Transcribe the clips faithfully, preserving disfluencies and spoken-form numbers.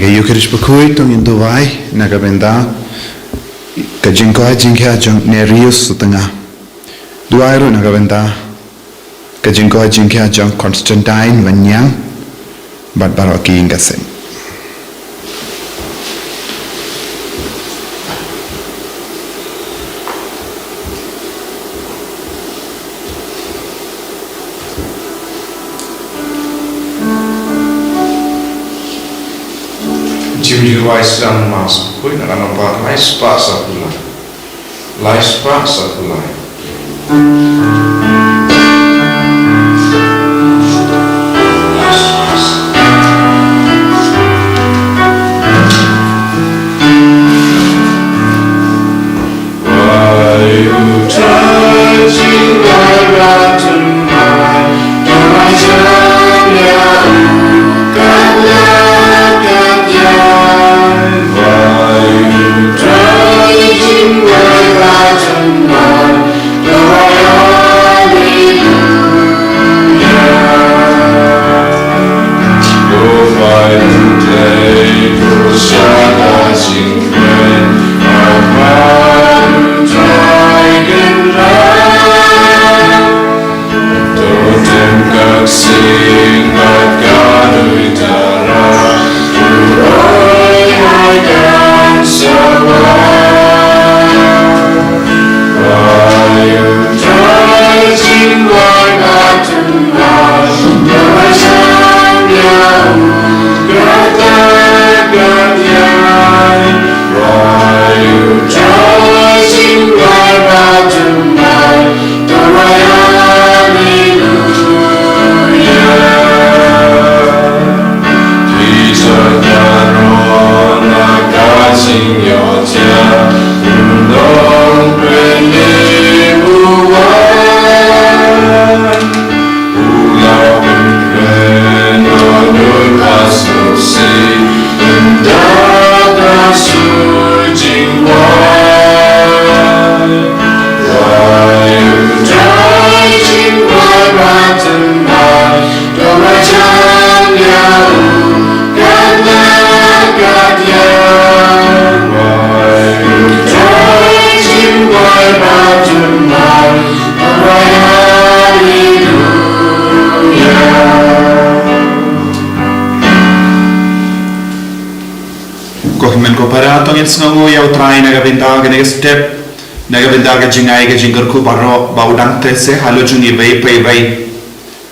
Ïa u Khrist bakhuid to ngin duwai na ka bynta ka jingkoit jingkhiah jong Nereus Utnga. Duwai ruh na ka bynta ka jingkoit jingkhiah jong Constantine Wanniang bad baroh ki ïing ka sem. Jingduwai sdang Mass Bakhuid na ka nombar lai spah saw phew lai. Lai spah saw phew lai. Ko hynmen ko para, to ngin sngewnguh ïa U Trai na ka bynta kane ka step, na ka bynta ka jingai ka jingkyrkhu baroh ba u dang teh seh halor jong ngi iwei pa iwei.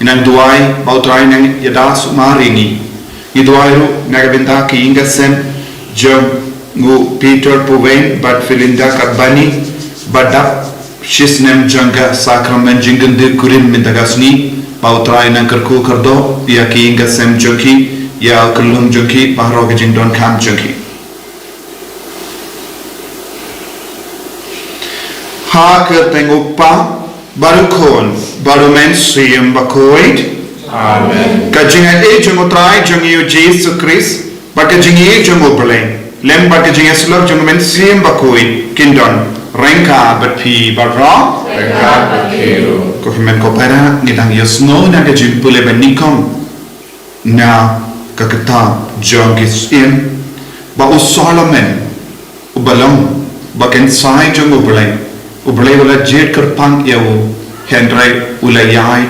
Ngi nang duwai ba U Trai un nang ïada sumar ïa ngi. Ngi duwai ruh na ka bynta ki ïing ka sem jong u Peter Puwein bad Felinda Katbani ba dap shisnem jong ka sakramen jingkyndit kurim mynta ka sngi, ba U Trai un nang kyrkhu kyrdoh ïa ki ïing ka sem jong ki, ïa ka lum jong ki, baroh ka jingdonkam jong ki. Ha ka kyrteng U Kpa, bad U Khun, bad U Mynsiem Bakhuid. Amen. Ka jingaiei jong U Trai jong ngi U Jisu Khrist, bad ka jingïeit jong U Blei, lem bad ka jingïasyllok jong U Mynsiem Bakhuid, kin don ryngkat bad phi baroh. Ryngkat bad phi ruh. Ko hynmen ko para, ngi dang ïohsngew na ka jingpule ba nyngkong na ka kitab jong ki Syiem, ba u Solomon, uba long u ba kynsai jong U Blei, U Blei u la jied kyrpang ïa u, hynrei u la ïai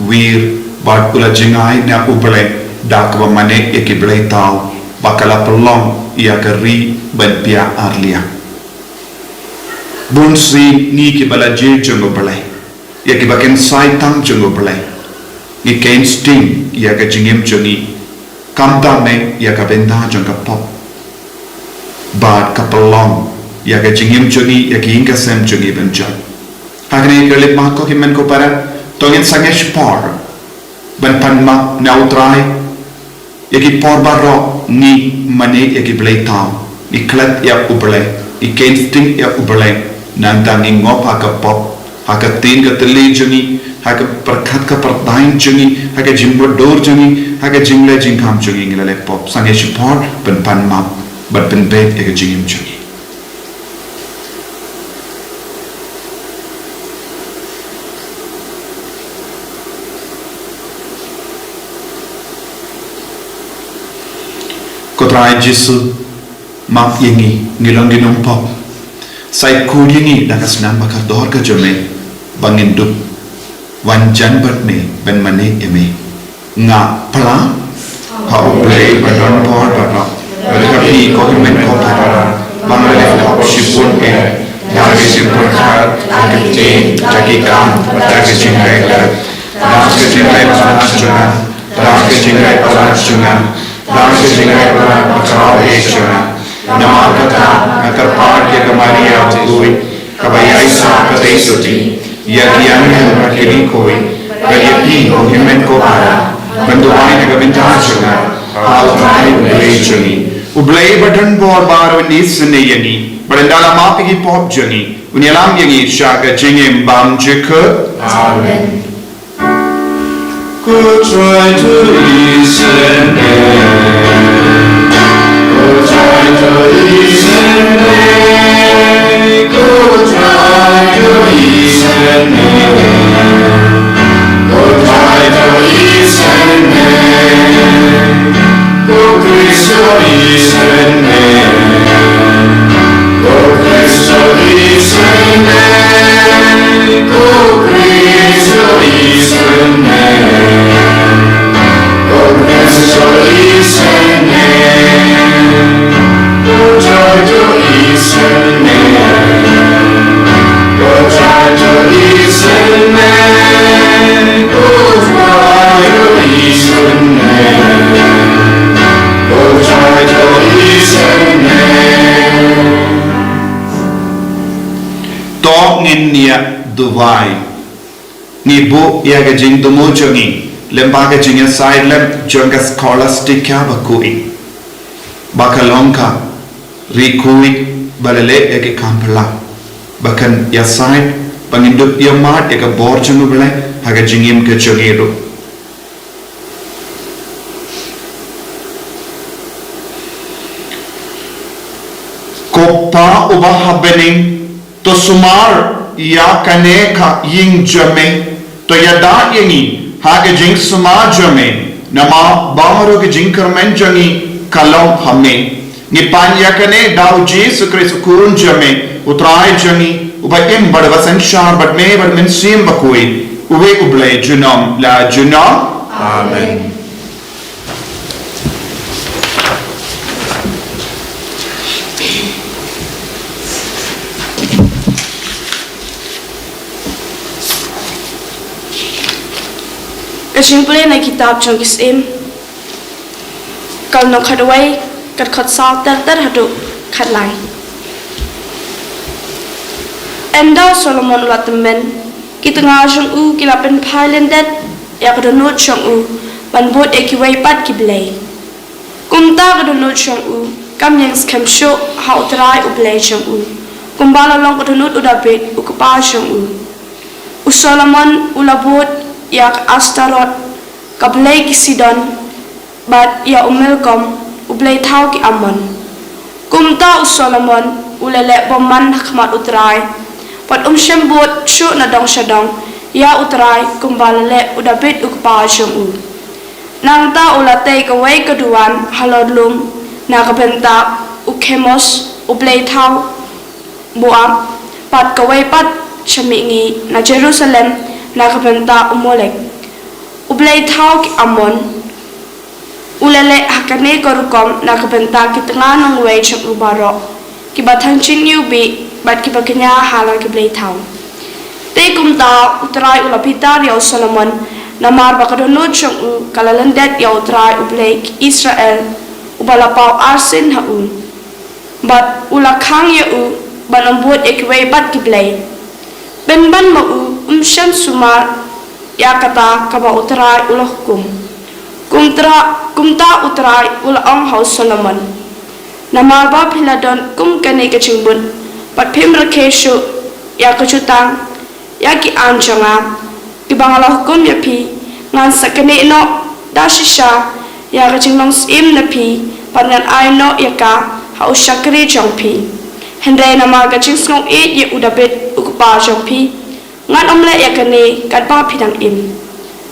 wir bad u la jngai na U Blei da kaba mane ïa ki blei thaw, ba ka la pynlong ïa ka ri ban pia ar liang. Bun sien ngi kiba la jied jong U Blei, ïa kiba kynsai tam jong U Blei, ngi kem sting ïa ka jingim jong ngi, khamtam eh ïa ka bynta jong ka pop, bad ka pynlong ïa ka jingim jong ngi, ïa ka ïing ka sem jong ngi ban jot. Ha kane ka leit mat, ko hynmen ko para, to ngin sangeh shipor ban pan map na U Trai. Ïa ki por baroh ngi mane ïa ki blei thaw, ngi klet ïa U Blei, ngi kem sting ïa U Blei, nangta ngi ngop ha ka pop, ha ka ktien ka thylli jong ngi, ha ka pyrkhat ka pyrthai jong ngi, ha ka jingmutdur jong ngi, ha ka jingleh jingkham jong ngi, ngi la leh pop. Sangeh shipor ban pan map bad pynbeit ïa ka jingim jong ngi. Ko Trai Jisu, map ïa ngi, ngi long ki nongpop. Sa ïakut ïa ngi da ka snam ba kordor ka jong me, ba ngin dup wan jan bad me ban mane ïa me. Nga pla ha U Blei ba don bor baroh, bad ha phi ko hynmen ko para, ba nga la leh pop shibun eh, da ki jingpyrkhat, da ki ktien, da ki kam, da ki jingïaleh, da ki jingïaleh palat jong nga, da ki jingïaleh palat jong nga, da ki jingïaleh palat ba khraw eh jong nga. Namar kata nga kyrpad ïa ka Maria bakhuid, kaba ïaisah ka dei sotti ïa ki angel bad ki riewkhuid, bad ïa phi ko hynmen ko para, ban duwai na ka bynta jong nga ha U Trai U Blei jong ngi. U Blei ba don bor baroh un isynei ïa ngi, bad un da la map ïa ki pop jong ngi, un ïalam ïa ngi sha ka jingim bymjukut. Amen. Ko Trai to isynei. Ko Trai to isynei. Ko Trai to isynei. Ko Trai to isynei. Ko Khrist to isynei. Ko Khrist to isynei. Ko Khrist to isynei. Ko Khrist to isynei. Ko Trai to isynei. Ko Trai to isynei. Ko Trai to isynei. Ko Trai to isynei. To ngin ïa duwai. Ngi buh ïa ka jingthmu jong ngi lyngba ka jingïasaid lem jong ka Scholastica bakhuid, ba ka long ka riewkhuid ba la leh ïa ki kam phylla, ba kan ïasaid ba ngin dup ïa mad ïa ka bor jong U Blei ha ka jingim ka jong ngi ruh. Ko Pa uba ha bneng, to sumar ïa kane ka ïing jong me, to ïada ïa ngi ha ka jingsumar jong me, namar ba baroh ka jingkyrmen jong ngi ka long ha me. Ngi pan ïa kane da U Jisu Khrist U Khun jong me, U Trai jong ngi, uba im bad uba synshar bad me bad U Mynsiem Bakhuid, uwei U Blei junom la junom. Amen. Ka jingpule na kitab jong ki Syiem, ka lynnong khatwei, ka dkhot saw ter ter haduh khatlai. Ynda u Solomon u la tymmen, ki tnga jong u ki la pynphai lyndet ïa ka dohnud jong u ban bud ïa kiwei pat ki blei. Kumta ka dohnud jong u kam ïeng skhem shuh ha U Trai U Blei jong u, kumba la long ka dohnud u Dabid u kpa jong u. U Solomon u la bud ïa ka Astarot, ka blei ki Sidon, bad ïa u Milkom, u blei thaw ki Amon. Kumta u Solomon u la leh bymman ha khmat U Trai, bad um shym bud shuh na dong sha dong ïa U Trai kumba la leh u Dabid u kpa jong u. Nangta u la tei kawei ka duwan halor lum na ka bynta u Kemosh, u blei thaw Moab, bad kawei pat sha mihngi na Jerusalem na ka bynta u Molek, u blei thaw ki Amon. U la leh ha kane ka rukom na ka bynta ki tnga nongwei jong u baroh, kiba than jingïewbih bad kiba kñia ha la ki blei thaw. Te kumta U Trai u la bitar ïa u Solomon, namar ba ka dohnud jong u ka la lyndet ïa U Trai U Blei ki Israel, uba la paw arsien ha u. Bad u la khang ïa u ban ym bud ïa kiwei pat ki blei. Pynban ma u, um shym sumar ïa kata kaba U Trai u la hukum. Kumta, kumta U Trai u la ong ha u Solomon, namar ba phi la don kum kane ka jingbud, bad phim rakhe shuh ïa ka jutang ïa ki aiñ jong nga, kiba nga la hukum ïa phi, ngan sa knieh noh da shisha ïa ka jinglong syiem na phi, bad ngan ai noh ïa ka ha u shakri jong phi. Hynrei namar ka jingsngewieit ïa u Dabid u kpa jong phi, ngan ym leh ïa kane katba phi dang im.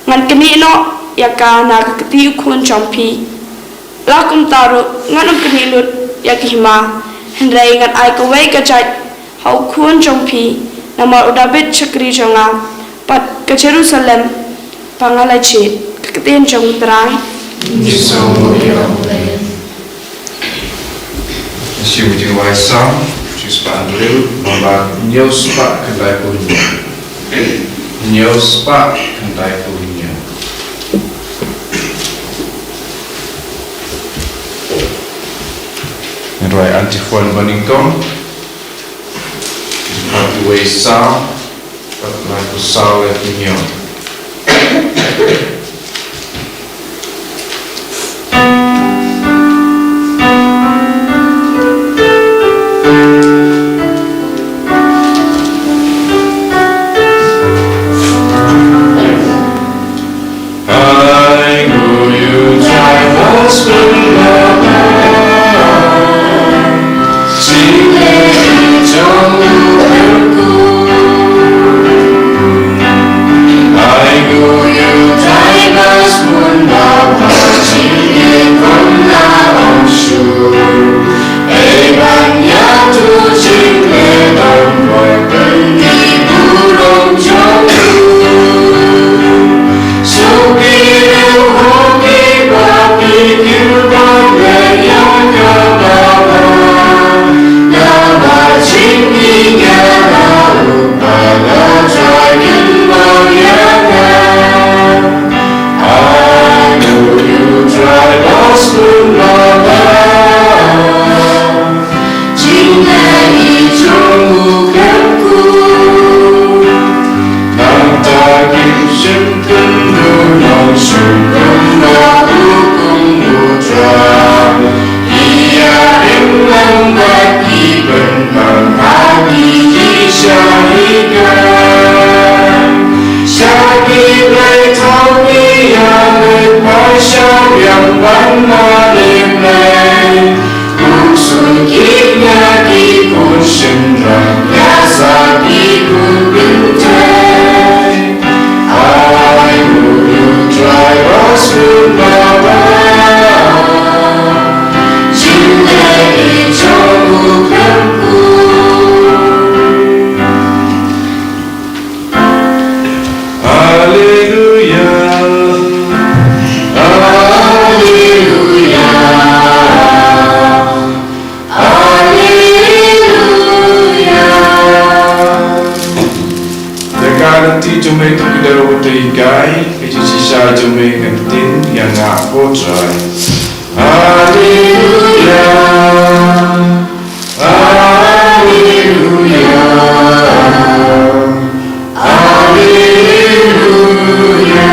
Ngan knieh noh ïa ka na ka kti u khun jong phi, La kumta ruh ngan ym knieh lut ïa ka hima, hynrei ngan ai kawei ka jait ha u khun jong phi, namar u Dabid shakri jong nga, bad ka Jerusalem ba nga la jied. Ka ktien jong U Trai. Ngi sngewbha ïa U Blei. Shi u jingwai Salm, shi spah hynriew, nombar hynñiew spah khyndai phew hynñiew. Hynñiew spah khyndai phew hynñiew. Ngan rwai antiphon banyngkong. Jingpynpaw Salm, bad lai phew saw, lai phew hynñiew. Haleluya. Haleluya. Haleluya. Te ka lynti jong me to ki dei ruh te i kai, ka jingshisha jong me kan tin ïa nga, ko Trai. Haleluya. Haleluya. Haleluya.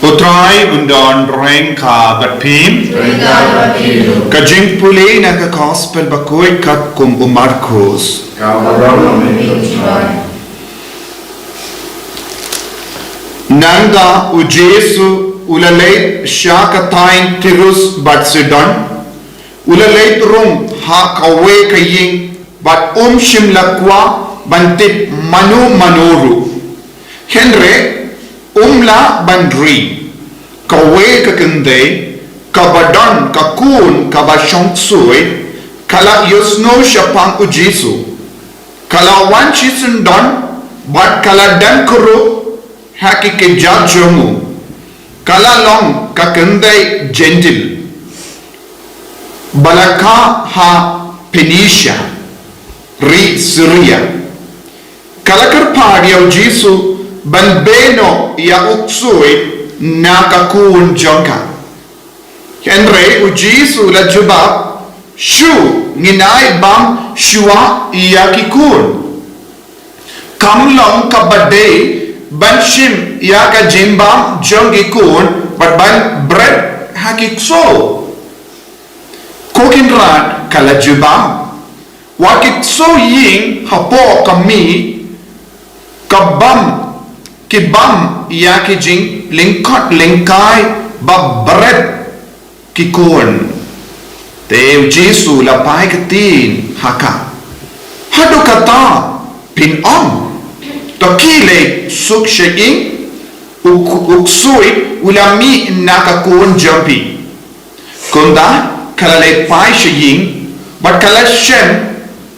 U Trai un don ryngkat bad phi. Ryngkat bad phi ruh. Ka jingpule na ka Gospel bakhuid katkum u Markos. Ka baroh na me ko Trai. Nangta u Jisu u la leit sha ka thaiñ Tirus bad Sidon. U la leit rung ha kawei ka ïing bad um shym la kwah ban tip mano mano ruh. Hynrei um lah ban ri. Kawei ka kynthei kaba don ka khun kaba shong ksuid ka la ïohsngew shaphang u Jisu. Ka la wan shisyndon bad ka la dem kyrhuh ha ki kjat jong u. Ka la long ka kynthei Jentil ba la kha ha Phoenicia, ri Syria. Ka la kyrpad ïa u Jisu ban beh noh ïa u ksuid na ka khun jong ka. Hynrei u Jisu u la jubab, shu, ngin ai bam shuwa ïa ki khun. Kam long kaba dei ban shim ïa ka jingbam jong ki khun bad ban bret ha ki ksew. Ko Kynrad, ka la jubab, wat ki ksew ïing hapoh ka mih ka bam, ki bam ïa ki jinglyngkot lyngkai ba bret ki khun. Te u Jisu u la phai ktien ha ka, haduh katta phin ong? To khie leit suk sha ïing. U, u ksuid u la mih na ka khun jong phi. Kumta ka la leit phai sha ïing, bad ka la shem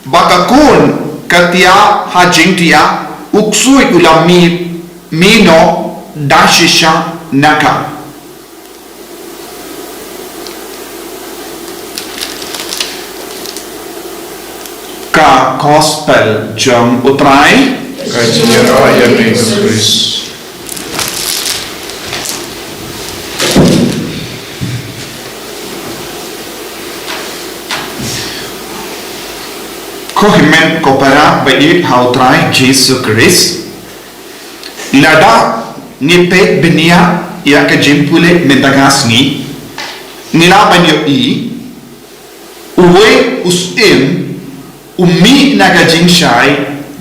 ba ka khun ka thiah ha jingthiah, u ksuid u la mih, mih noh da shisha na ka. Ka Gospel jong U Trai. Ka jingïarap ïa me, Khrist. Ko hynmen ko para ba ïeit ha U Trai Jisu Khrist. Lada ngi peit bniah ïa ka jingpule mynta ka sngi, ngi lah ban ïohi, uwei u syiem u mih na ka jingshai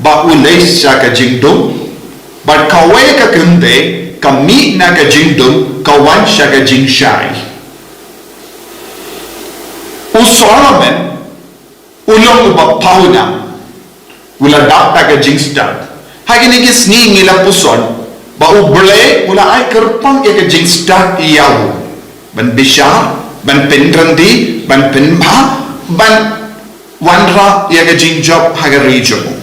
ba u leit sha ka jingdum, bad kawei ka kynthei ka mih na ka jingdum ka wan sha ka jingshai. U Solomon u long uba pawnam, u la dap da ka jingstad. Ha kine ki sngi ngi la puson ba U Blei u la ai kyrpang ïa ka jingstad ïa u, ban bishar, ban pynryndi, ban pynbha, ban wanrah ïa ka jingjop ha ka ri jong u.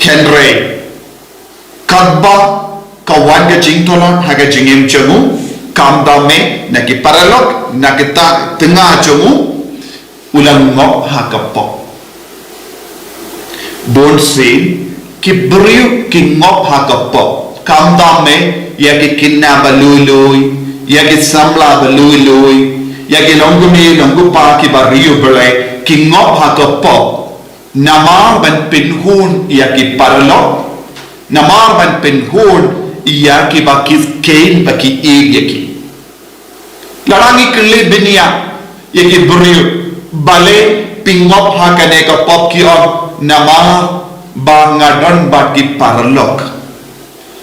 Hynrei katba ka wan ka jingtlot ha ka jingim jong u, khamtam eh na ki paralok, na kita tnga jong u, u la ngop ha ka pop. Bun sien ki briew ki ngop ha ka pop, khamtam eh ïa ki khynnah ba lui lui, ïa ki samla ba lui lui, ïa ki longkmie longkpa kiba riewblei, ki ngop ha ka pop. Namar ban pynhun ïa ki paralok, namar ban pynhun ïa kiba ki khein ba ki ïeit ïa ki. Lada ngi kylli bniah ïa ki briew, balei phi ngop ha kane ka pop, ki ong, namar ba nga don bad ki paralok.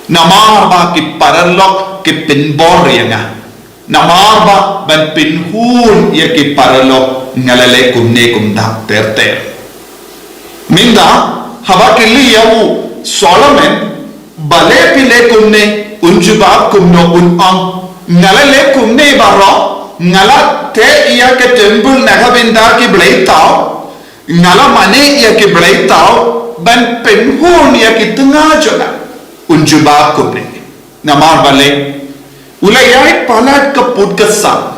Namar ba ki paralok ki pynbor ïa nga. Namar ba ban pynhun ïa ki paralok nga la leh kumne kumta ter ter. Mynta haba kylli ïa u Solomon, balei phi leh kumne, un jubab kumno, un ong, nga la leh kumne baroh, nga la teh ïa ka temple na ka bynta ki blei thaw, nga la mane ïa ki blei thaw ban pynhun ïa ki tnga jong nga. Un jubab kumne. Namar balei? U la ïai palat ka pud ka sam.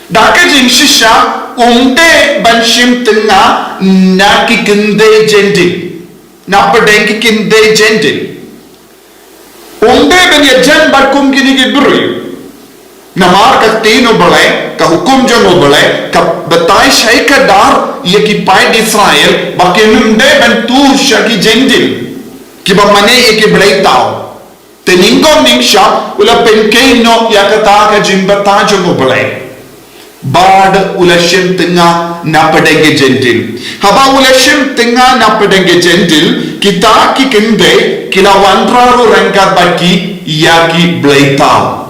Da ka jingshisha, um dei ban shim tnga na ki kynthei Jentil, na pdeng ki kynthei Jentil. Um dei ban ïajan bad kum kine ki briew. Namar ka ktien U Blei, ka hukum jong U Blei ka batai shai kdar ïa ki paid Israel ba kin ym dei ban tur sha ki Jentil kiba mane ïa ki blei thaw. Te nyngkong nyngshap u la pynkynnoh ïa kata ka jingbatai jong U Blei, bad u la shim tnga na pdeng ki Jentil. Haba u la shim tnga na pdeng ki Jentil, kita ki kynthei ki la wanrah ruh ryngkat bad ki ïa ki blei thaw.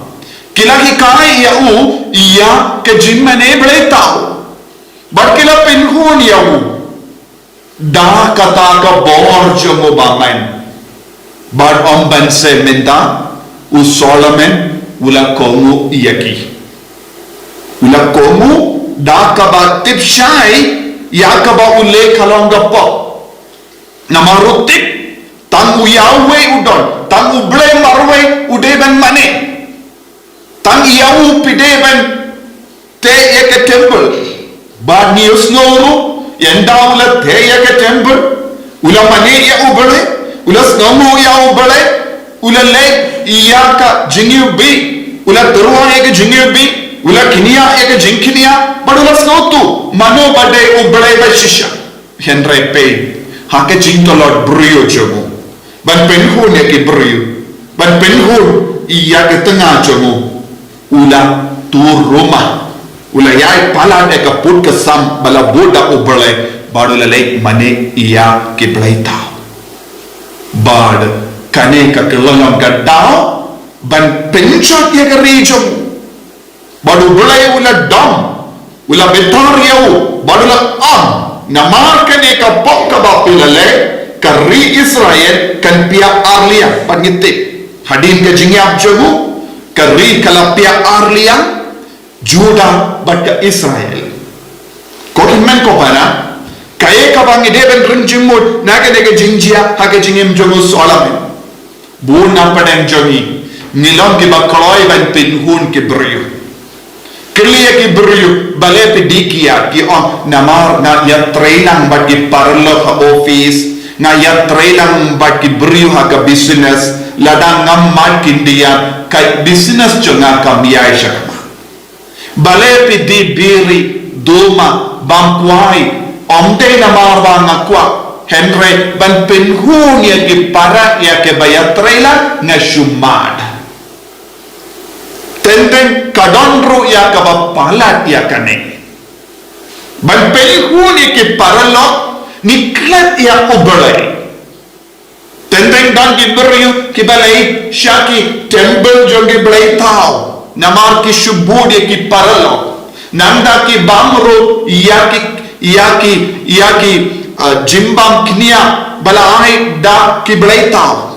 Ki la hikai ïa u ïa ka jingmane blei thaw, bad ki la pynhun ïa u da kata ka bor jong u bymman. Bad ym ban seh mynta, u Solomon u la kohnguh ïa ki. U la kohnguh da kaba tip shai ïa kaba u leh ka long ka pop. Namar u tip, tang u Yahweh u don, tang U Blei marwei u dei ban mane. Tang ïa u phi dei ban teh ïa ka temple. Bad ngi ïohsngew ruh, ynda u la teh ïa ka temple, u la mane ïa U Blei, u la sngewnguh ïa U Blei, u la leh ïa ka jingïohi, u la tyrwa ïa ka jingïohi, u la kñia ïa ka jingkñia, bad u la sngewthuh mano ba dei U Blei ba shisha. Hynrei peit, ha ka jingtlot briew jong u, ban pynhun ïa ki briew, ban pynhun ïa ka tnga jong u, u la tur rumah, u la ïai palat ïa ka pud ka sam ba la bud da U Blei, bad u la leit mane ïa ki blei thaw. Bad kane ka kylla long ka daw ban pynjot ïa ka ri jong u. Bad U Blei u la dom, u la bitar ïa u, bad u la ong, namar kane ka pop kaba phi la leh, ka ri Israel kan piah arliang, bad ngi tip. Hadien ka jingïap jong u, ka ri ka la piah ar liang, Judah bad ka Israel. Ko hynmen ko para, kaei kaba ngi dei ban rung jingmut na kane ka jingjia ha ka jingim jong u Solomon? Bun na pdeng jong ngi, ngi long kiba kloi ban pynhun ki briew. Kylli ïa ki briew, balei phi die kiad? Ki ong, namar nga ïatrei lang bad ki paralok ha office, nga ïatrei lang bad ki briew ha ka business, lada ngam mad khyndiat, ka business jong nga kam ïai shakhmat. Balei phi die bieri, duma, bam kwai? Ym dei namar ba nga kwah, hynrei ban pynhun ïa ki para ïa kiba ïatrei lang nga shu mad. Teng teng ka don ruh ïa kaba palat ïa kane. Ban pynhun ïa ki paralok, ngi klet ïa U Blei. Teng teng don ki briew kiba leit sha ki temple jong ki blei thaw, namar ki shu bud ïa ki paralok. Nangta ki bam ruh ïa ki, ïa ki, ïa ki, ah, jingbam kñia ba la ai da ki blei thaw.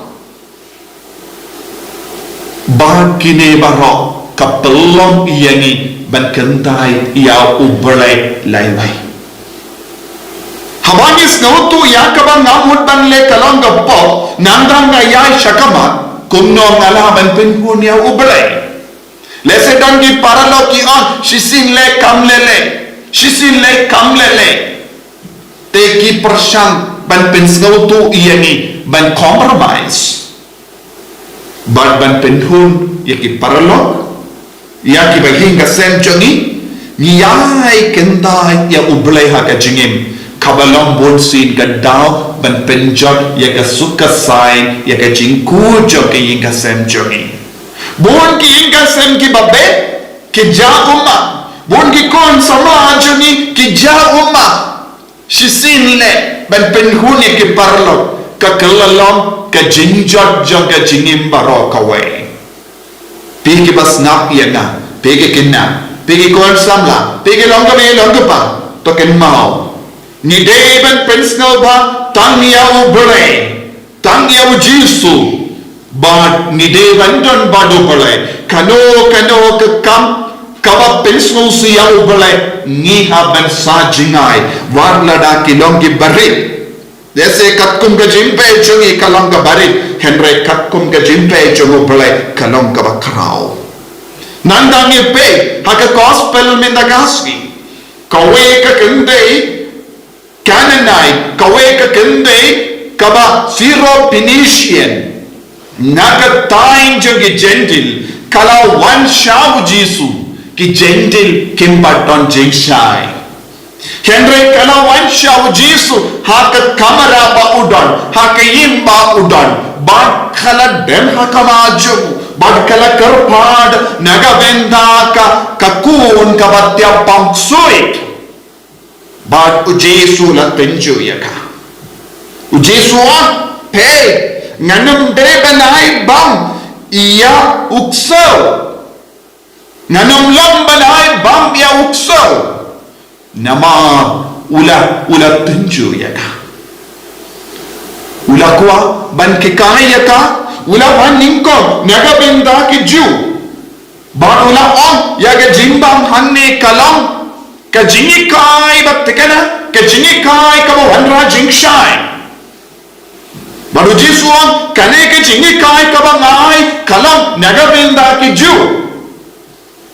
Bad kine baroh ka pynlong ïa ngi ban kyntait ïa U Blei laiwei. Haba ngi sngewthuh ïa kaba nga mut ban leh ka long ka pop, nangta nga ïai shakhmat, kumno nga lah ban pynhun ïa U Blei? Lehse don ki paralok ki ong, shisien leh kam leh leh, shisien leh kam leh leh. Te ki pyrshang ban pynsngewthuh ïa ngi ban compromise. Bad ban pynhun ïa ki paralok, ïa kiba ïing ka sem jong ngi, ngi ïai kyntait ïa U Blei ha ka jingim, kaba long bunsien ka daw ban pynjot ïa ka suk ka saiñ, ïa ka jingkut jong ka ïing ka sem jong ngi. Bun ki ïing ka sem kiba beit ki jia ummat. Bun ki khun samla jong ngi ki jia ummat. Shisien leh ban pynhun ïa ki paralok, ka kylla long ka jingjot jong ka jingim baroh kawei. Phi kiba sngap ïa nga, phi ki khynnah, phi ki khun samla, phi ki long kmie long kpa, to kynmaw, ngi dei ban pynsngewbha tang ïa U Blei, tang ïa U Jisu. Bad ngi dei ban don bad U Blei. Kano kano ka kam kaba pynsngewsih ïa U Blei, ngi hap ban sah jngai, wat lada ki long kiba rit. Lehse katkum ka jingpeit jong ngi ka long kaba rit, hynrei katkum ka jingpeit jong U Blei ka long kaba khraw. Nangta ngi peit ha ka Gospel mynta ka sngi, kawei ka kynthei Canaanite, kawei ka kynthei kaba Syro-Phoenician, na ka thaiñ jong ki Jentil, ka la wan sha U Jisu. Ki Jentil kim pat don jingshai. Hynrei ka la wan sha U Jisu ha ka kamra ba u don, ha ka ïing ba u don, bad ka la dem ha ka majung, bad ka la kyrpad na ka bynta ka, ka khun kaba thiah bymsuid. Bad U Jisu u la tynjuh ïa ka. U Jisu u ong, peit, ngan ym dei ban ai bam ïa u ksew. Ngan ym long ban ai bam ïa u ksew. Namar u la, u la tynjuh ïa ka. U la kwah ban hikai ïa ka, u la wan nyngkong na ka bynta ki Jiw. Bad u la ong, ïa ka jingbam hangne ka long ka jinghikai ba thikna, ka jinghikai kaba wanrah jingshai. Bad U Jisu u ong, kane ka jinghikai kaba nga ai ka long na ka bynta ki Jiw.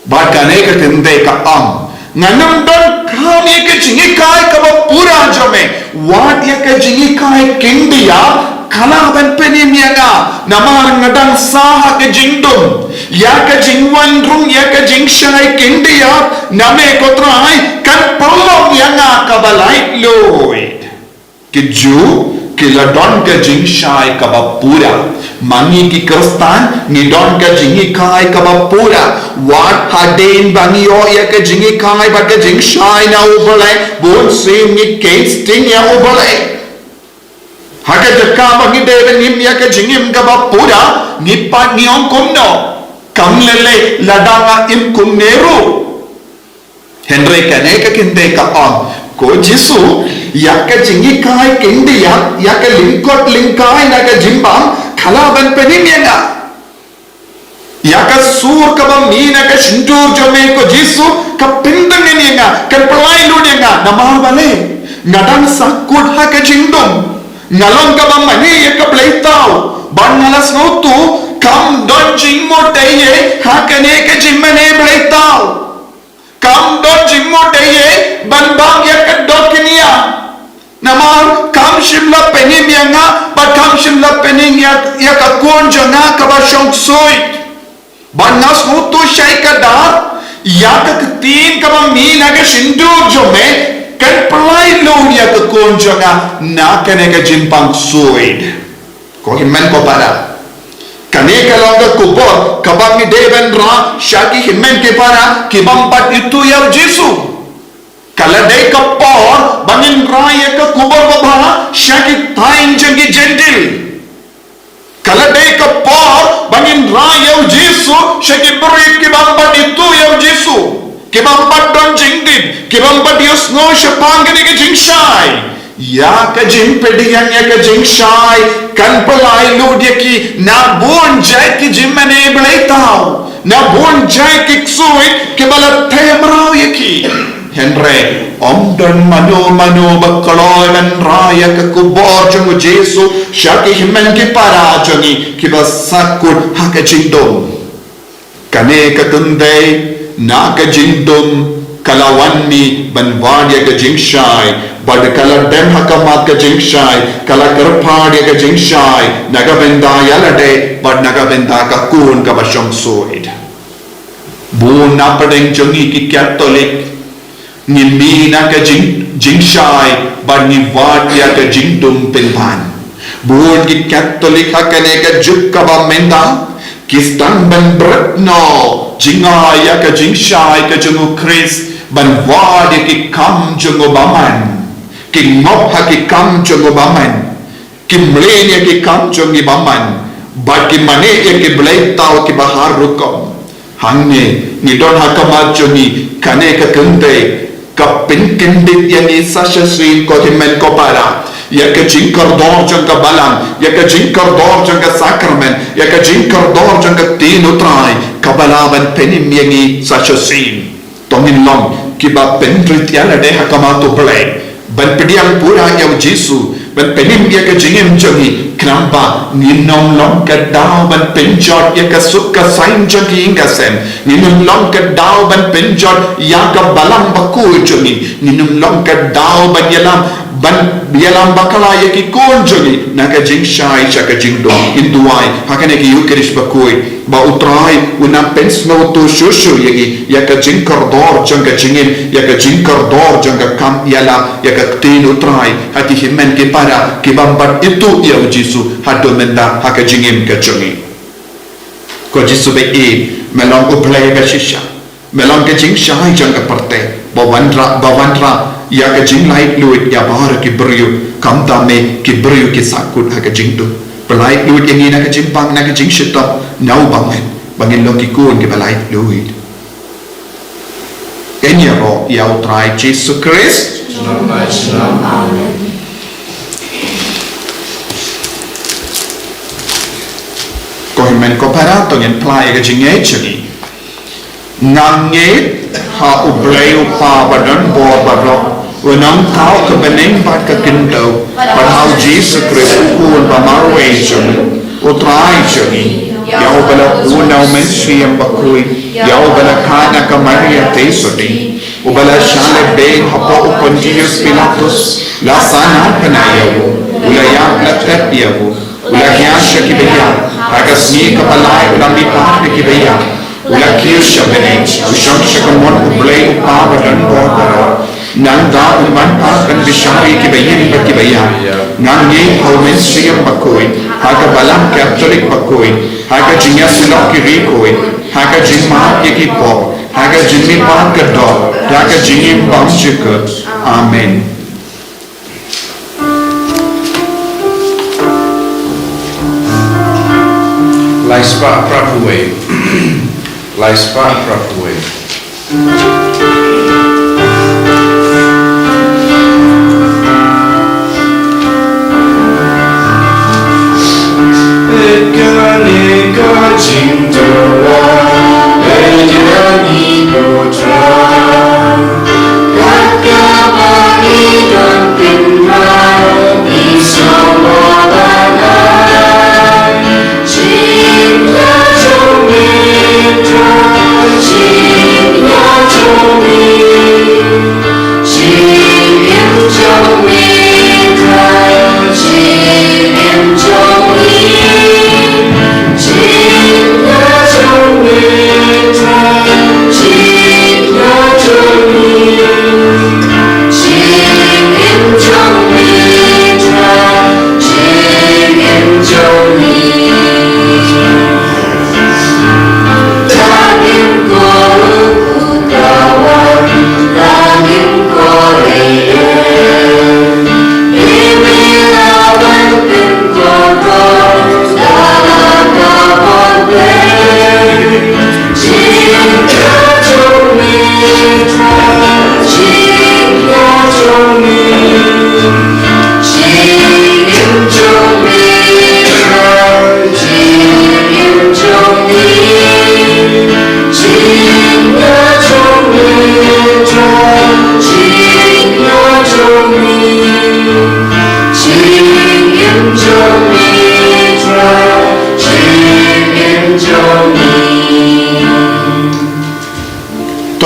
Bad kane ka kynthei ka ong, ngan ym donkam ïa ka jinghikai kaba pura jong me. Wat ïa ka jinghikai khyndiat ka lah ban pynim ïa nga. Namar nga dang sah ha ka jingdum. Ïa ka jingwan rung, ïa ka jingshai khyndiat na me ko Trai kan pynlong ïa nga kaba laitluid. Ki Jiw ki la don ka jingshai kaba pura. Ma ngi ki Khristan ngi don ka jinghikai kaba pura. Wat hadien ba ngi ïoh ïa ka jinghikai bad ka jingshai na U Blei, bunsien ngi kheiñ sting ïa U Blei. Ha ka jaka ba ngi dei ban im ïa ka jingim kaba pura, ngi pat ngi ong kumno? Kam lei lei lada nga im kumne ruh. Hynrei kane ka kynthei ka ong, ko Jisu, ïa ka jinghikai khyndiat, ïa ka lyngkot lyngkai na ka jingbam ka lah ban pynim ïa nga. Ïa ka sur kaba mih na ka shyntur jong me ko Jisu, ka pyndem ïa nga, kan pyllait lut ïa nga, namar balei? Nga dang sahkut ha ka jingdum. Nga long kaba mane ïa ka bleitaw. Bad nga la sngewthuh, kam don jingmut ei ei ha kane ka jingmane bleitaw. Kam don jingmut ei ei ban bam ïa ka dohkñia. Namar kam shym la pynim ïa nga, bad kam shym la pynim ïa, ïa ka khun jong nga kaba shong ksuid. Bad nga sngewthuh shai kdar, ïa ka ktien kaba mih na ka shyntur jong me, kan pyllait lut ïa ka khun jong nga na kane ka jingpang ksuid. Ko hynmen ko para. Kane ka long ka khubor kaba ngi dei ban rah sha ki hynmen ki para ki bym pat ithuh ïa u Jisu. Ka la dei ka por ba ngin rah ïa ka khubor babha sha ki thaiñ jong ki Jentil. Ka la dei ka por ba ngin rah ïa u Jisu sha ki briew ki bym pat ithuh ïa u Jisu, ki bym pat don jingtip, ki bym pat ïohsngew shaphang kane ka jingshai. Ïa ka jingpdiang ïa ka jingshai kan pyllait lut ïa ki na bun jait ki jingmane bleitaw, na bun jait ki ksuid kiba la theh mraw ïa ki. Hynrei ym don mano mano ba kloi ban rah ïa ka khubor jong u Jisu sha ki hynmen ki para jong ngi kiba sahkut ha ka jingdum. Kane ka kynthei na ka jingdum ka la wan mih ban wad ïa ka jingshai, bad ka la dem ha khmat ka jingshai, ka la kyrpad ïa ka jingshai na ka bynta ïa lade bad na ka bynta ka khun kaba shong ksuid. Bun na pdeng jong ngi ki Katholik ngi mih na ka jing, jingshai bad ngi wad ïa ka jingdum pynban. Bun ki Katholik ha kane ka juk kaba mynta ki sdang ban bret noh jngai ïa ka jingshai ka jong u Khrist ban wad ïa ki kam jong u bymman. Ki ngop ha ki kam jong u bymman. Ki mlien ïa ki kam jong ki bymman, bad ki mane ïa ki bleitaw kiba har rukom. Hangne ngi don ha khmat jong ngi kane ka kynthei, ka pynkyndit ïa ngi sa shisien ko hynmen ko para, ïa ka jingkordor jong ka balang, ïa ka jingkordor jong ka sakramen, ïa ka jingkordor jong ka ktien u Trai, kaba lah ban pynim ïa ngi sa shisien. To ngin long kiba pynrit ïa lade ha khmat u Blei, ban pdiang pura ïa u Jisu, ban pynim ïa ka jingim jong ngi, khnang ba ngin ym long ka daw ban pynjot ïa ka suk ka saiñ jong ki ïing ka sem, ngin ym long ka daw ban pynjot ïa ka balang bakhuid jong ngi, ngin ym long ka daw ban ïalam, ban ïalam bakla ïa ki khun jong ngi na ka jingshai sha ka jingdum. Ngin duwai ha kane ka Eukharist bakhuid ba u Trai un nang pynsngewthuh shuh shuh ïa ngi ïa ka jingkordor jong ka jingim, ïa ka jingkordor jong ka kam ïalap ïa ka ktien u Trai ha ki hynmen ki para ki bym pat ithuh ïa u Jisu haduh mynta ha ka jingim ka jong ngi. Ko Jisu ba ïeit, me long u Blei ba shisha. Me long ka jingshai jong ka pyrthei. Ba wanrah, ba wanrah ïa ka jinglaitluid ïa baroh ki briew, kumta me ki briew ki sahkut ha ka jingdum. Pyllait luid ïa ngi na ka jingpang, na ka jingshitom, na u bymman, ba ngin long ki khun kiba laitluid. Ngin ïaroh ïa u Trai Jisu Khrist. Ko hynmen ko para, to ngin phla ïa ka jingngeit jong ngi. Nga ngeit ha u Blei u Kpa ba don bor baroh, u nongthaw ka bneng bad ka khyndew, bad ha u Jisu Khrist u Khun ba marwei jong u Trai jong ngi, ïa uba la bun na u Mynsiem Bakhuid, ïa uba la khot na ka Maria Theisotti, uba la shah leh bieit hapoh u Pontius Pilatus, la sah natpna ïa u, u la ïap la tep ïa u, u la hiar sha kiba ïap, ha ka sngi kaba lai u la mihpat na kiba ïap, u la kiew sha bneng, u shong sha kamon u Blei u Kpa ba don bor baroh. Nangta un wan pat ban bishar ïa kiba im bad kiba ïap. Nga ngeit ha u Mynsiem Bakhuid, ha ka Balang Katholik bakhuid, ha ka jingïasyllok ki riewkhuid, ha ka jingmap ïa ki pop, ha ka jingmihpat ka doh, ha ka jingim bymjukut. Amen. Lai spah pra phew wei. Lai spah pra phew wei. Kane ka jingduwai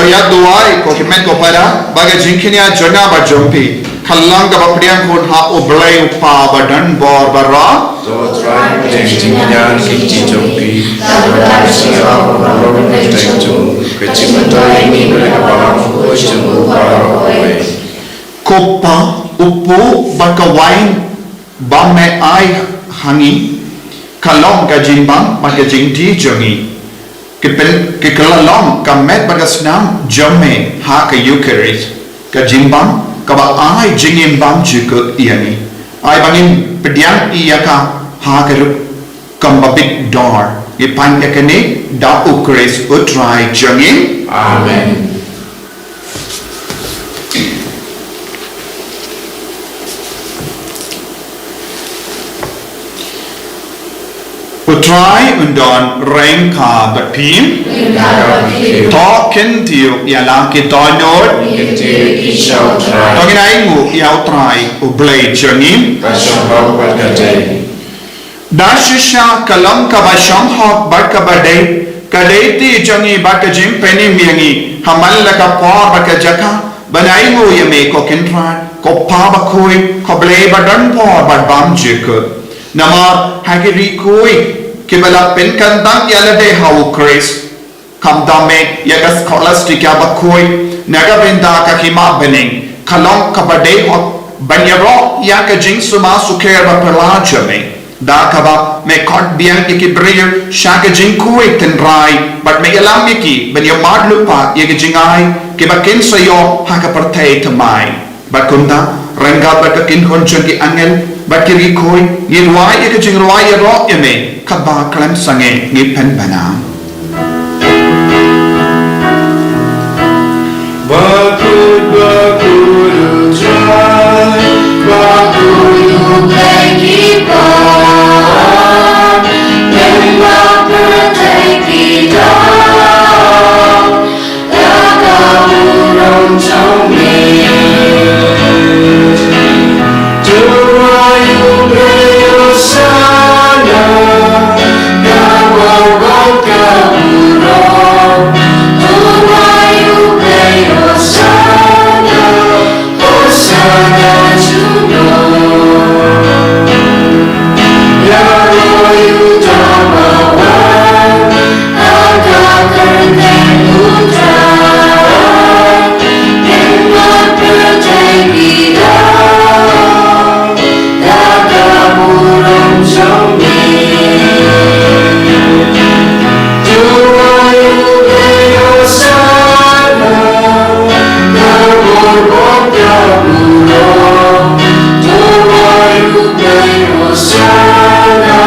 Ïa duwai, ko hynmen ko para, ba ka jingkñia jong nga bad jong phi ka long kaba pdiang khun ha U Blei U Kpa badonbor baroh. To Trai, pdiang jingkñia ki jong phi, ka jingkñia jong phi, ka jingkñia jong phi. Ko Pa, u puh bad ka wain ba me ai ha ngi, ka long ka jingbam bad ka jingdie jong ngi. Ki pyn, ki kylla long ka met bad ka snam jong me ha ka Eucharist, ka jingbam kaba ai jingim bymjukut ïa ngi. Ai ba ngin pdiang ïa ka ha ka rukom kaba bit dor. Ngi pan ïa kane da U Khrist U Trai jong ngi. Amen. U Trai un don ryngkat bad phi. To kyntiew ïa la ki dohnud. To ngin ainguh ïa U Trai U Blei jong ngi. Da shisha ka long kaba shong hok bad kaba dei, ka dei ti jong ngi bad ka jingpynim ïa ngi ha man la ka por bad ka jaka ban ainguh ïa me ko Kynrad, ko Pa bakhuid, ko Blei badonbor bad bymjukut. Namar ha ki riew khuid kiba la pynkyntang ïa lade ha U Khrist, khamtam ïa ka Scholastica bakhuid, na ka bynta ka hima bneng ka long kaba dei hok ban ïaroh ïa ka jingsumar sukher baphylla jong me, da kaba me khot biang ïa ki briew sha ka jingkhuid tynrai bad me ïalam ïa ki ban ïamad lypa ïa ka jingai kiba kin sa ïoh ha ka pyrthei thymmai. Bad kumta, ryngkat bad ka kynhun jong ki angel bad ki riew khuid, ngi rwai ïa ka jingrwai ïaroh ïa me kaba khlem sangeh, ngi pynbna. Bakhuid, bakhuid U Trai, bakhuid U Blei ki para, lyngba pyrthei ki dap da ka burom jong me. To rwai U Blei Hosana, ka burom, ka burom. To rwai U Blei Hosana, Hosana junom. Ïaroh ïa U Trai bawan, ha ka kyrteng U Trai, lyngba pyrthei ki dap da ka burom jong me. To rwai U Blei Hosana, ka burom, ka burom. To rwai U Blei Hosana,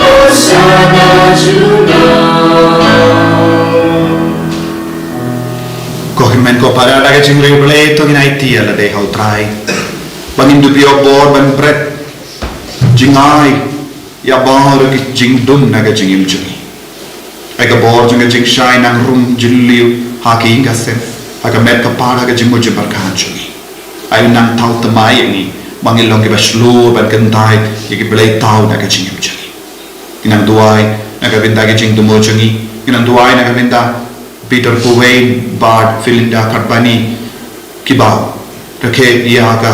Hosana junom. Ko hynmen ko para, da ka jingriewblei to ngin aiti ïa lade ha U Trai, ba ngin dup ïa u bor ban bret jingai ïa baroh ki jingdum na ka jingim jong ngi. Ai ka bor jong ka jingshai nang rum jylliew ha ka ïing ka sem, ha ka met ka par, ha ka jingmut jingpyrkhat jong ngi. Ai u nang thaw thymmai ïa ngi ba ngin long kiba shlur ban kyntait ïa ki blei thaw na ka jingim jong ngi. Ngi nang duwai na ka bynta ki jingthmu jong ngi. Ngi nang duwai na ka bynta Peter Purwein bad Philinda Khatbani, kiba rakhe ïa ka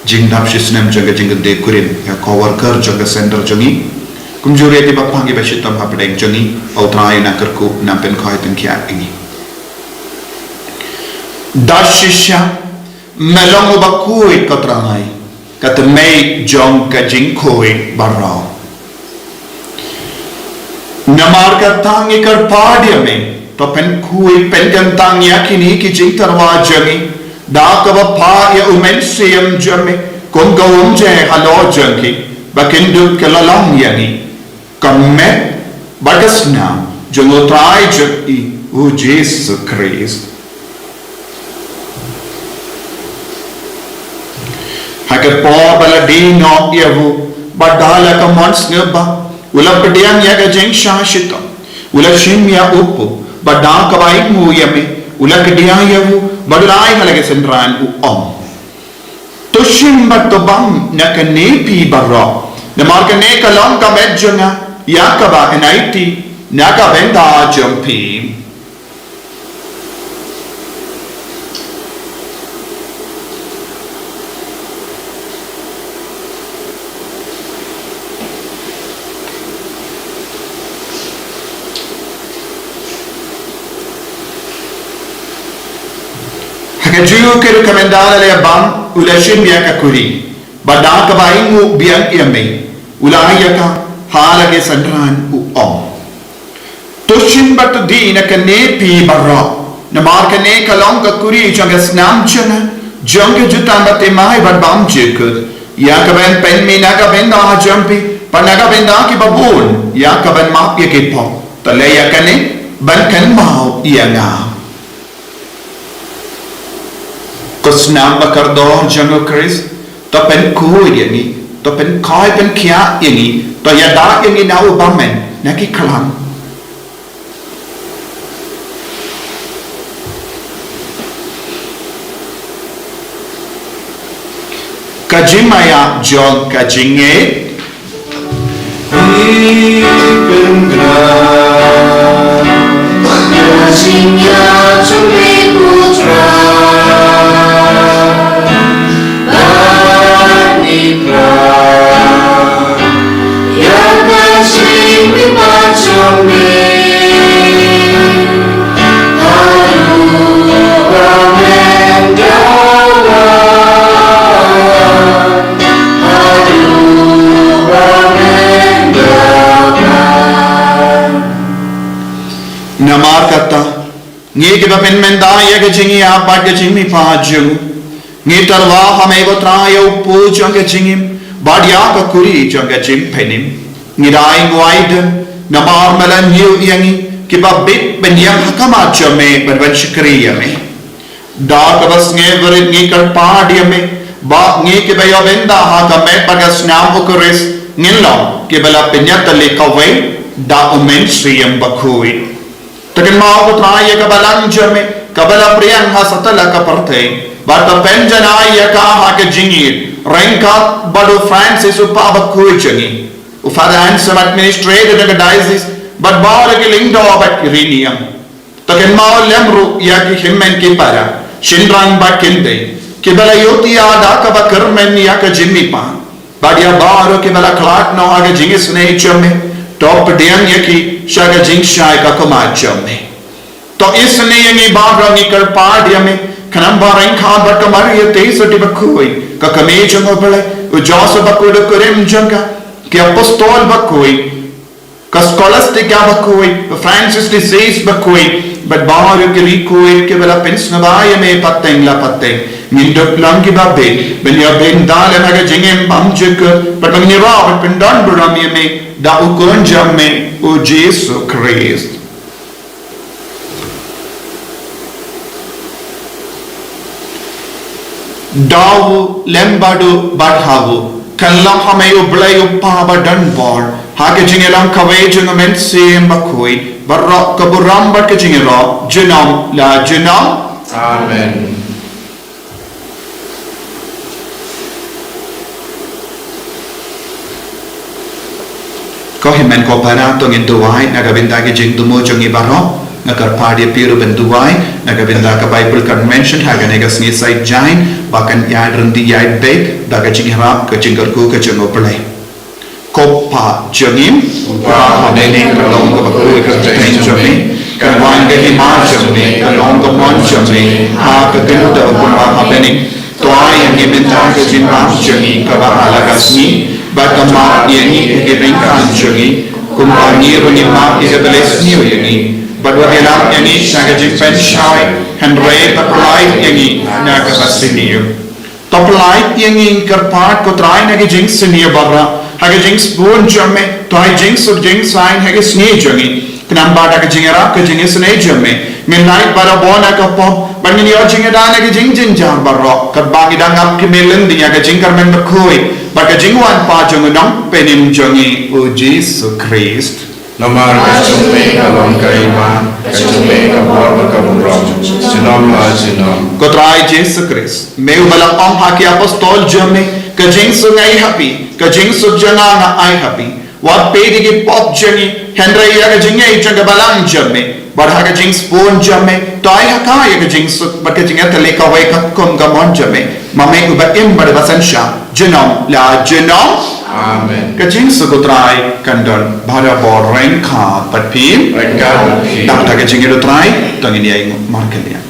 jingdap shisnem jong ka jingkynthei kurim, ïa ka co-worker jong ka center jong ngi. Kumjuh ruh ïa kiba pang, kiba shitom hapdeng jong ngi, U Trai un nang kyrkhu, un nang pynkhiah tyngkhia ïa ngi. Da shisha me long uba khuid, ko Trai, ka thymmei jong ka jingkhuid baroh. Namar kata ngi kyrpad ïa me, to pynkhuid pynkyntang ïa kine ki jingtyrwa jong ngi da kaba phah ïa U Mynsiem jong me kum ka umjai halor jong ki, ba kin dup kylla long ïa ngi ka met bad ka snam jong U Trai jong ngi U Jisu Khrist. Ha ka por ba la die noh ïa u, bad da la ka mon sngewbha u la pdiang ïa ka jingshah shitom, u la shim ïa u kpu, bad da kaba ainguh ïa me u la kdiah ïa u, bad u la ai ha la ki synran, u ong: To shim bad to bam na kane phi baroh, namar kane ka long ka met jong nga, ïa kaba yn aiti na ka bynta jong phi. Ka Jiw ka ruh ka mynta la leh bam, u la shim ïa ka kuri, bad da kaba ainguh biang ïa me, u la ai ïa ka ha la ki synran, u ong: To shim bad to die na kane phi baroh, namar kane ka long ka kuri jong ka snam jong nga, jong ka jutang bathymmai bad bymjukut, ïa kaban pynmih na ka bynta jong phi bad na ka bynta kiba bun, ïa kaban map ïa ki pop. To leh ïa kane ban kynmaw ïa nga. Ko snam ba kordor jong u Khrist, to pynkhuid ïa ngi, to pynkhuid pynkhiah ïa ngi, to ïada ïa ngi na u bymman na ki khlam. Ka jingmaïa jong ka jingngeit. Namar kata, ngi kiba pynmynta ïa ka jingïap bad ka jingmihpat jong u, ngi tyrwa ha me ko Trai ïa u pud jong ka jingim bad ïa ka kuri jong ka jingpynim. Ngi da ai nguai dien namar me la ñiew ïa ngi kiba bit ban ïeng ha khmat jong me bad ban shakri ïa me. Da kaba sngewrit ngi kyrpad ïa me ba ngi kiba ïoh bynta ha ka met bad ka snam u Khrist ngin long kiba la pynïatylli kawei da u Mynsiem Bakhuid. To kynmaw ko Trai ïa ka balang jong me kaba la pdiang ha satlak ka pyrthei, bad to pynjanai ïa ka ha ka jingïeit ryngkat bad u Francis u Pop bakhuid jong ngi, u Father Anselm, administrator jong ka diocese, bad baroh ki lyngdoh bad ki riewniam. To kynmaw lem ruh ïa ki hynmen ki para, shynrang bad kynthei, kiba la ïohthiah da kaba kyrmen ïa ka jingmihpat, bad ïa baroh kiba la khlad noh ha ka jingisynei jong me, to pdiang ïa ki sha ka jingshai ka khmat jong me. To isynei ïa ngi baroh, ngi kyrpad ïa me, khnang ba ryngkat bad ka Maria Theisotti bakhuid, ka kmie jong u Blei, u Joseph bakhuid u kurim jong ka, ki apostol bakhuid, ka Scholastica bakhuid, ka Francis de Sales bakhuid, bad baroh ki riewkhuid kiba la pynsngewbha ïa me pateng la pateng, ngin dup long kiba bit ban ïoh bynta lem ha ka jingim bymjukut, bad ban ïarap bad pyndonburom ïa me da u Khun jong me u Jisu Khrist. Da u lem bad u bad ha u, kan long ha me U Blei U Kpa badonbor, ha ka jingïalong kawei jong u Mynsiem Bakhuid, baroh ka burom bad ka jingïarap junom la junom. Amen. Ko hynmen ko para, to ngin duwai na ka bynta ki jingthmu jong ngi baroh. Nga kyrpad ïa phi ruh ban duwai na ka bynta ka Bible Convention ha kane ka sngi Saitjaiñ, ba kan ïaid ryndih ïaid beit da ka jingïarap ka jingkyrkhu ka jong U Blei. Ko Pa jong ngi uba ha bneng, ka long kaba khuid ka kyrteng jong me, kan wan ka hima jong me, kan long ka mon jong me ha ka khyndew kumba ha bneng. To ai ïa ngi mynta ka jingbam jong ngi kaba ha la ka sngi, bad to map ïa ngi ïa ki ryngkat jong ngi, kumba ngi ruh ngi map ïa kiba leh sniew ïa ngi, bad wat ïalam ïa ngi sha ka jingpynshai, hynrei to pyllait ïa ngi na kaba sniew. To pyllait ïa ngi, kyrpad ko Trai, na ki jingsniew baroh ha ka jingsbun jong me. To ai jingsuk jingsaiñ ha ka sngi jong ngi, khnang ba da ka jingïarap ka jingisynei jong me ngin lait barabor na ka pop, bad ngin ïoh jingïada na ki jingjynjar baroh, katba ngi dang ap khmih lynti ïa ka jingkyrmen bakhuid bad ka jingwan pat jong u Nongpynim jong ngi u Jisu Khrist. Namar ka jong me ka long ka hima, ka jong me ka bor bad ka burom, junom la junom. Ko Trai Jisu Khrist, me uba la ong ha ki apostol jong me, ka jingsuk nga ai ha phi, ka jingsuk jong nga nga ai ha phi. Wat peit ïa ki pop jong ngi, hynrei ïa ka jingngeit jong ka balang jong me. Bad ha ka jingsbun jong me, to ai ha ka ïa ka jingsuk bad ka jingïatylli kawei katkum ka mon jong me, ma me uba im bad uba synshar junom la junom. Amen. Ka jingsuk u Trai kan don barabor ryngkat bad phi. Ryngkat bad phi. Dap da ka jingïeit u Trai, to ngin ïainguh markylliang.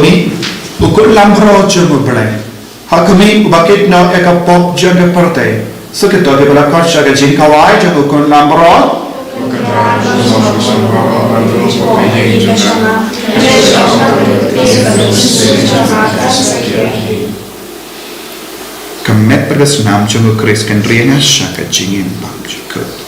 Ni, u khun lambrot jong U Blei, ha khmih uba kit noh ïa ka pop jong ka pyrthei. Sa kito kiba la khot sha ka jingkhawai jong u khun lambrot. Ka met bad ka snam jong U Khrist kan ri ïa nga sha ka jingim bymjukut.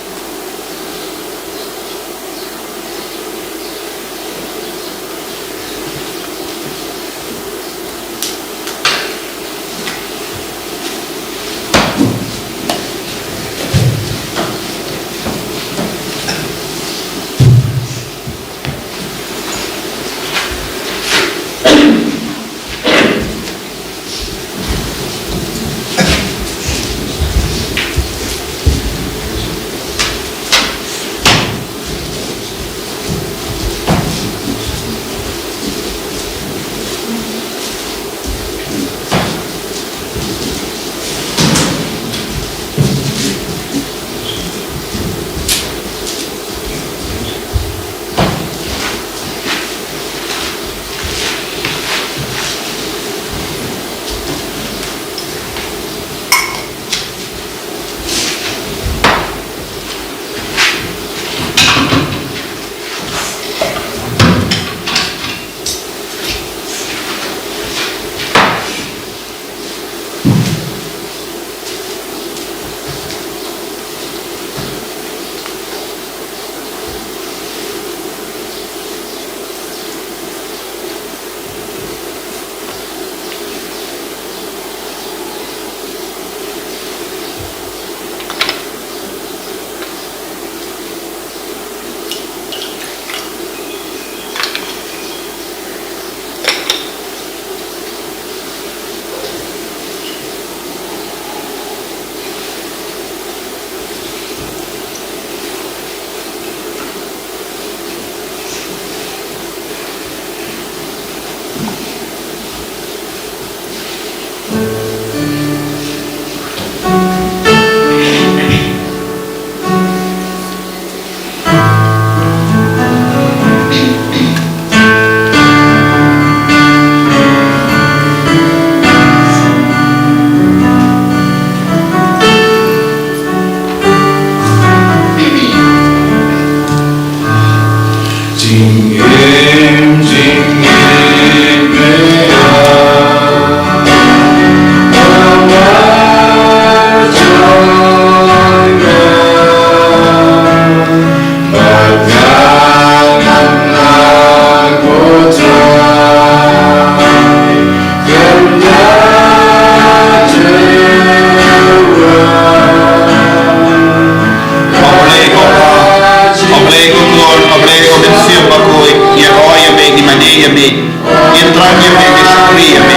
Ngin thrang ïa me, ngin shakri ïa me.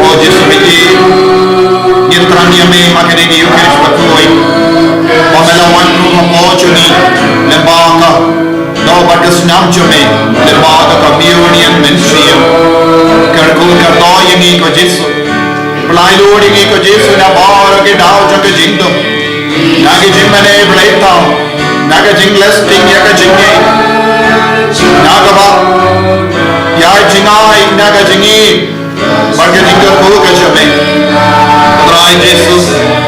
O Jisu Blei, ngin thrang ïa me ha kane ka Eucharist bakhuid. Ba me la wan ruh hapoh jong ngi lyngba ka doh bad ka snam jong me, lyngba ka Communion Mynsiem. Kyrkhu kyrdoh ïa ngi ko Jisu. Pynlait lut ïa ngi ko Jisu na baroh ki daw jong ka jingdum. Na ka jingmane blei thaw, na ka jingleh sting ïa ka jingngeit, na kaba ïa jingai na ka jingngeit bad ka jingkyrkhu ka jong me. Trai Jisu,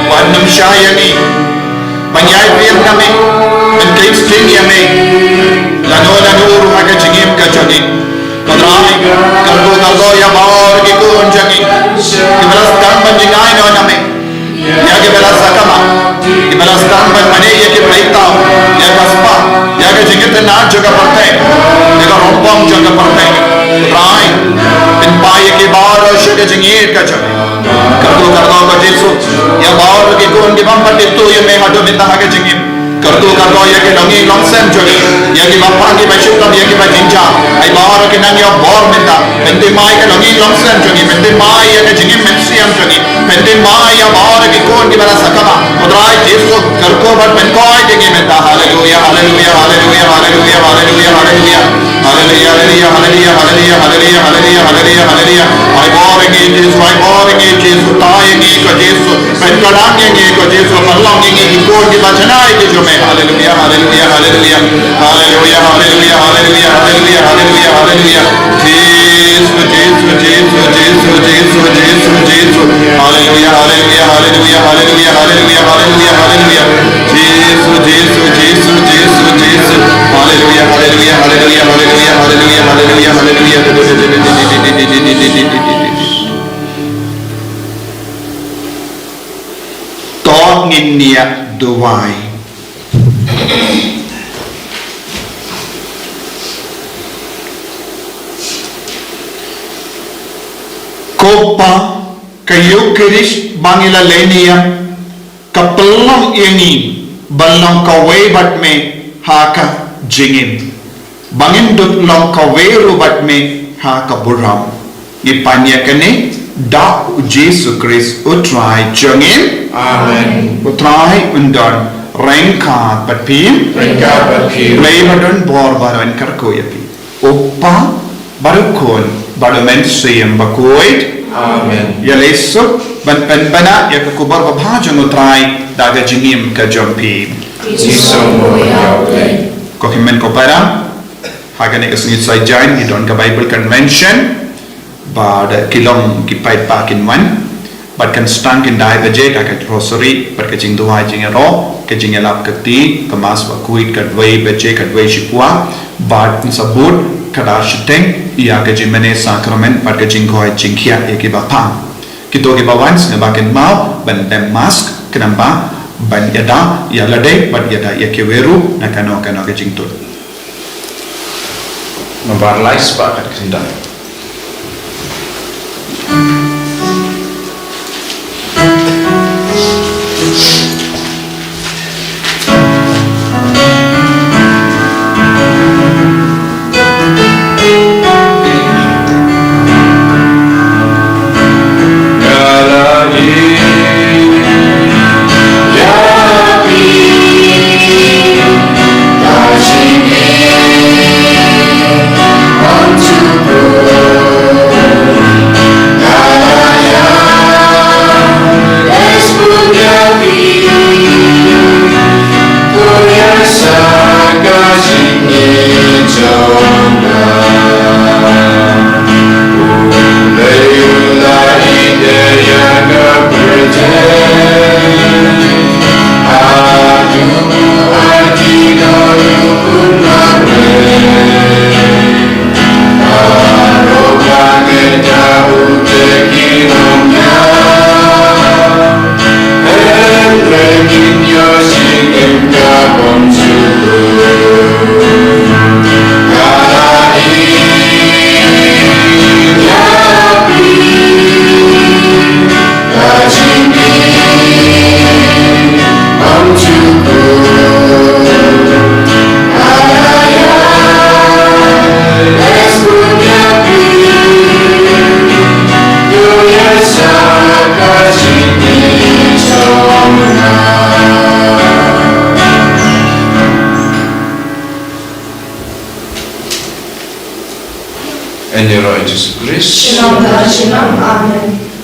ban nym shai ïa ngi ban ïai pyrshah na me, ban kyrkhu sting ïa me lano lano ruh ha ka jingim ka jong ngi. Trai, kyrkhu kyrdoh ïa baroh ki khun jong ngi kiba la sdang ban jingai noh na me. Ïa kiba la sakma, kiba la sdang ban mane ïa ki blei thaw, ïa ka spah, ïa ka jingïatynnad jong ka pyrthei, ïa ka rongpong jong ka pyrthei. Trai, pynpaw ïa ki baroh sha ka jingïeit ka jong me. Kyrkhu kyrdoh ko Jisu ïa baroh ki khun kibym pat ithuh ïa me haduh mynta ha ka jingim. Kyrkhu kyrdoh ïa ki longïing longsem jong ngi, ïa kiba pang, kiba shitom, ïa kiba jynjar. Ai baroh ki nang ïoh bor mynta. Pyntip mai ïa ki longïing longsem jong ngi, pyntip mai ïa ka jingim mynsiem jong ngi, pyntip mai ïa baroh ki khun kiba la sakma. Ko Trai Jisu, kyrkhu bad pynkoit ïa ngi mynta. Haleluia, haleluia, haleluia, haleluia, haleluia, haleluia. Haleluia, haleluia, haleluia, haleluia, haleluia, haleluia, haleluia, haleluia. Ai bor ïa ngi Jisu, ai bor ïa ngi Jisu, tai ïa ngi ko Jisu. Pynkylla ïa ngi ko Jisu, pynlong ïa ngi ki khun kiba shaniah ki jong me. Haleluia, haleluia, haleluia. Haleluia, haleluia, haleluia, haleluia, haleluia, haleluia. Jisu, Haleluya, haleluya, haleluya, haleluya, haleluya, haleluya, haleluya. Jisu, Jisu, Jisu, Jisu, Jisu. Haleluya, haleluya, haleluya, haleluya, haleluya, haleluya. To ngin ïa duwai. Ko Pa, ka Eukharist ba ngi la leh ïa ka, pynlong ïa ngi ban long kawei bad me ha ka jingim, ba ngin dup long kawei ruh bad me ha ka burom. Ngi pan ïa kane da u Jisu Khrist u Trai jong ngi. Amen. U Trai un don ryngkat bad phi. Ryngkat bad phi. Lei ba don bor baroh un kyrkhu ïa phi. U Kpa bad u Khun bad u Mynsiem Bakhuid. Amen. Ïaleh suk ban pynbna ïa ka khubor babha jong u Trai da ka jingim ka jong phi. Jisu mo ïa u Blei. Ko hynmen ko para, ha kane ka sngi Saitjaiñ ngi don ka Bible convention. Bad ki long ki paidbah kin wan. Bad kan sdang kin dai baje da ka rosary bad ka jingduwai jingïaroh, ka jingïalap ka kti, ka Mass bakhuid ka dwei baje, ka dwei shiphew. Bad yn sa bud ka dak shiteng ïa ka jingmane sakramen bad ka jingkoit jingkhiah ïa ki bapang. Kito kiba wan sngewbha kynmaw ban dem mask, khnang ba ban ïada ïa lade bad ïada ïa kiwei ruh na kano kano ka jingtut. Nambar lai spah khatkhyndai. Ïaroh ïa Jisu Khrist. Shalom, shalom. Amen.